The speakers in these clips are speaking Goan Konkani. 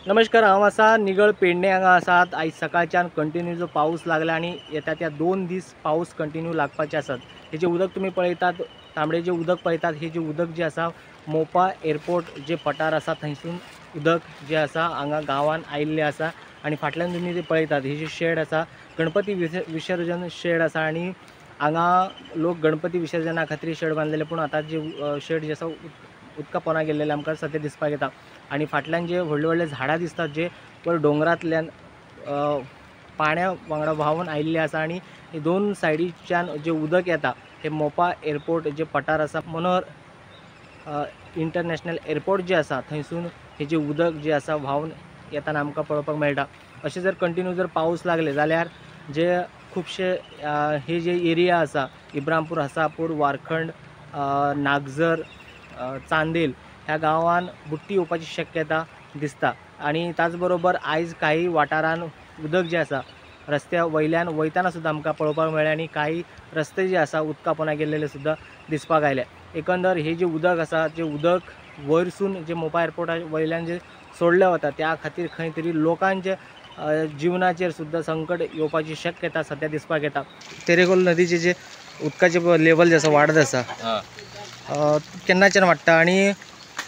नमस्कार, हांव आसा निगळ पेडणे हांगा आसात. आयज सकाळच्यान कंटिन्यू जो पावस लागला आनी येता त्या 2 दीस पावस कंटिन्यू लागपाचे आसात. हे जे उदक तुमी पळयतात, तांबडे जे उदक पळयतात, हे जे उदक जे आसा मोपा एअरपोर्ट जे पठार आसा थंयसून उदक जे आसा हांगा गांवान आयिल्लें आसा. आनी फाटल्यान तुमी जे पळयतात हे जे शेड आसा गणपती विसर्जन शेड आसा आनी हांगा लोक गणपती विसर्जना खातीर शेड बांदलेले, पूण आतां जे शेड जे आसा उदका पोना गेल्लेले आमकां सद्या दिसपाक येता. आनी फाटल्यान जे व्हडले व्हडले झाडां दिसतात जे वर दोंगरांतल्यान पाण्या वांगडा व्हांवून आयिल्ले आसा आनी दोन सायडीच्यान जे उदक येता हे मोपा एअरपोर्ट जे पठार आसा, मनोहर इंटरनॅशनल एअरपोर्ट जे आसा थंयसून हे जे उदक जे आसा व्हांवून येताना आमकां पळोवपाक मेळटा. अशें जर कंटिन्यू जर पावस लागले जाल्यार जे खुबशे हे जे एरिया आसा इब्रामपूर, हसापूर, वारखंड, नागझर, चांदेल ह्या गांवान बुडटी येवपाची शक्यता दिसता. आनी त्याच बरोबर आयज काही वाठारान उदक जे आसा रस्त्या वयल्यान वयताना सुद्दां आमकां पळोवपाक मेळ्ळें आनी काही रस्ते जे आसा उदका पोना गेल्लेले सुद्दां दिसपाक आयले. एकंदर हे जे उदक आसा जे उदक वयरसून जे मोपा एअरपोर्टा वयल्यान जे सोडलें वता त्या खातीर खंय तरी लोकांचे जिवनाचेर सुद्दां संकट येवपाची शक्यता सद्या दिसपाक येता. तेरेखोल नदीचे जे उदकाचे लेवल जे आसा वाडत आसा, केन्नाच्यान वाडटा आनी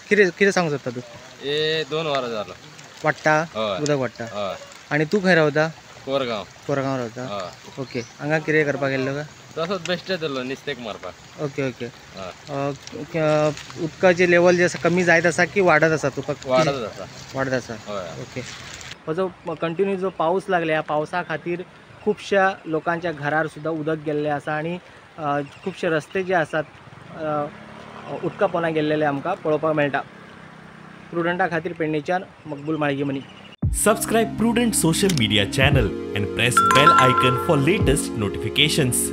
कितें कितें सांगूंक सोदता तूं? हे 2 वरां जालो वाडटा, उदक वाडटा. आनी तूं खंय रावता? कोरगांव. कोरगांव रावता. ओके, हांगा कितें करपाक गेल्लो काय? तसोच बेश्टे जाल्लो नुस्तेक मारपाक. Okay okay. उदकाचें लेवल जे आसा कमी जायत आसा की वाडत आसा तुका? वाडत आसा. वाडत आसा. ओके. हो जो कंटिन्यू जो पावस लागले ह्या पावसा खातीर खुबश्या लोकांच्या घरार सुद्दां उदक गेल्लें आसा आनी खुबशे रस्ते जे आसात उदका पोना गेल्लेले आमकां पळोवपाक मेळटा. प्रुडंटा खातीर पेडणेच्यान Maqbool Malgimani. Subscribe Prudent social media channel and press bell icon for latest notifications.